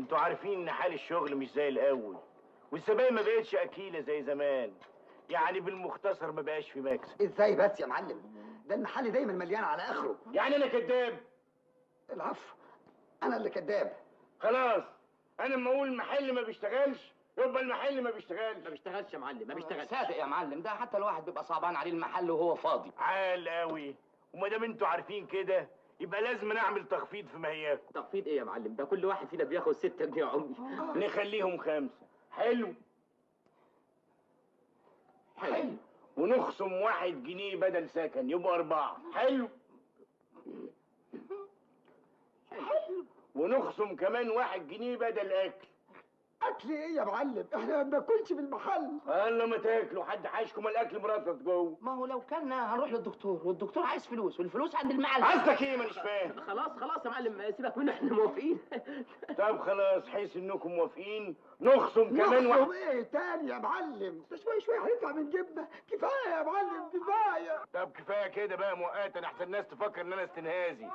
انتوا عارفين ان حال الشغل مش زي الاول، والزباين ما بقتش اكيله زي زمان، يعني بالمختصر ما بقاش في مكسب. ازاي بس يا معلم؟ ده المحل دايما مليان على اخره. يعني انا كداب؟ العفو، انا اللي كداب. خلاص، انا لما اقول المحل ما بيشتغلش يبقى المحل ما بيشتغلش. ما بيشتغلش يا معلم، ما بيشتغلش. صادق يا معلم، ده حتى الواحد بيبقى صعبان عليه المحل وهو فاضي. عال قوي، وما دام انتوا عارفين كده يبقى لازم نعمل تخفيض في مهياكم. تخفيض ايه يا معلم؟ ده كل واحد فينا بياخد 6 جنيه يا عمي. نخليهم 5. حلو حلو. ونخصم 1 جنيه بدل سكن، يبقى 4. حلو حلو. ونخصم كمان 1 جنيه بدل اكل. اكل ايه يا معلم؟ احنا ما بناكلش في المحل. الله ما تاكلوا، حد حاشكم الاكل مرصص جوه. ما هو لو كلنا هنروح للدكتور، والدكتور عايز فلوس، والفلوس عند المعلم. قصدك ايه؟ مانيش فاهم. خلاص خلاص يا معلم، سيبك منه، احنا موافقين. طب خلاص، حيث انكم موافقين نخصم كمان واحد. نخصم ايه تاني يا معلم؟ ده شوية شوية هندفع من جيبنا. كفاية يا معلم، كفاية. طب كفاية كده بقى مؤقتا، احسن الناس تفكر ان انا استنهازي.